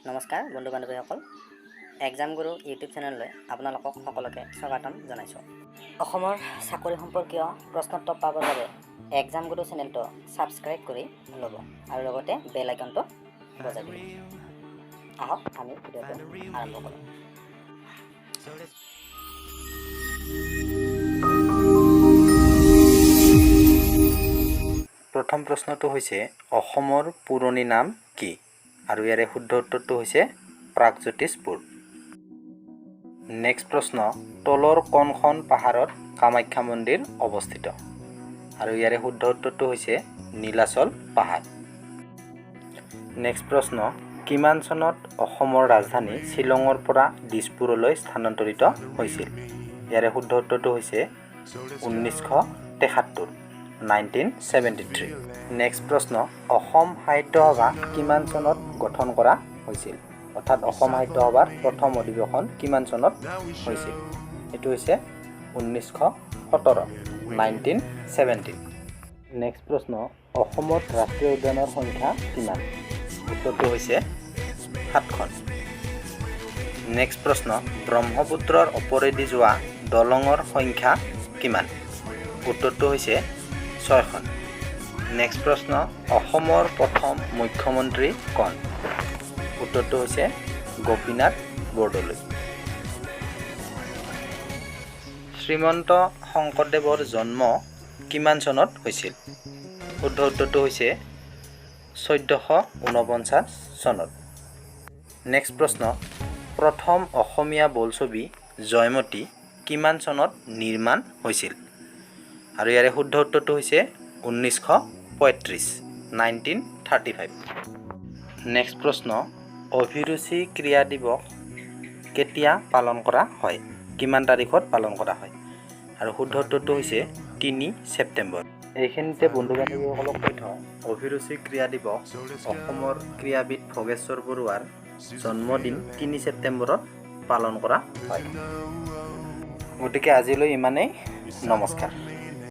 নমস্কাৰ বন্ধু বান্ধৱীসকল, এক্সাম গুৰু ইউটিউব চেনেললৈ আপোনালোকক সকলোকে স্বাগতম জনাইছোঁ। অসমৰ চাকৰি সম্পৰ্কীয় প্ৰশ্নোত্তৰ পাবৰ বাবে এক্সাম গুৰু চেনেলটো ছাবস্ক্ৰাইব কৰি ল'ব আৰু লগতে বেল আইকনটো বজাই দিব। আহক, আমি ভিডিঅ'টো আৰম্ভ কৰোঁ। প্ৰথম প্ৰশ্নটো হৈছে, অসমৰ পুৰণি নাম কি? আৰু ইয়াৰে শুদ্ধ উত্তৰটো হৈছে প্ৰাগজ্যোতিষপুৰ। নেক্সট প্ৰশ্ন, তলৰ কোনখন পাহাৰত কামাখ্যা মন্দিৰ অৱস্থিত? আৰু ইয়াৰে শুদ্ধ উত্তৰটো হৈছে নীলাচল পাহাৰ। নেক্সট প্ৰশ্ন, কিমান চনত অসমৰ ৰাজধানী শ্বিলঙৰ পৰা দিছপুৰলৈ স্থানান্তৰিত হৈছিল? ইয়াৰে শুদ্ধ উত্তৰটো হৈছে 1973, 1973। নেক্সট প্ৰশ্ন, অসম সাহিত্য সভা কিমান চনত গঠন কৰা হৈছিল? অৰ্থাৎ অসম সাহিত্য সভাৰ প্ৰথম অধিৱেশন কিমান চনত হৈছিল? এইটো হৈছে 1917, 1917। নেক্সট প্ৰশ্ন, অসমত ৰাষ্ট্ৰীয় উদ্যানৰ সংখ্যা কিমান? উত্তৰটো হৈছে সাতখন। নেক্সট প্ৰশ্ন, ব্ৰহ্মপুত্ৰৰ ওপৰেদি যোৱা দলঙৰ সংখ্যা কিমান? উত্তৰটো হৈছে ছয়খন। নেক্সট প্ৰশ্ন, অসমৰ প্ৰথম মুখ্যমন্ত্ৰী কোন? উত্তৰটো হৈছে গোপীনাথ বৰদলৈ। শ্ৰীমন্ত শংকৰদেৱৰ জন্ম কিমান চনত হৈছিল? শুদ্ধ উত্তৰটো হৈছে 1449 চনত। নেক্সট প্ৰশ্ন, প্ৰথম অসমীয়া বোলছবি জয়মতী কিমান চনত নিৰ্মাণ হৈছিল? আৰু ইয়াৰে শুদ্ধ উত্তৰটো হৈছে 1935, 1935। নেক্সট প্ৰশ্ন, অভিৰুচি ক্ৰীড়া দিৱস কেতিয়া পালন কৰা হয়? কিমান তাৰিখত পালন কৰা হয়? আৰু শুদ্ধ উত্তৰটো হৈছে 3 ছেপ্টেম্বৰ। এইখিনিতে বন্ধু বান্ধৱীসকলক কৈ থওঁ, অভিৰুচি ক্ৰীড়া দিৱস অসমৰ ক্ৰীড়াবিদ ভোগেশ্বৰ বৰুৱাৰ জন্মদিন 3 ছেপ্টেম্বৰত পালন কৰা হয়। গতিকে আজিলৈ ইমানেই, নমস্কাৰ।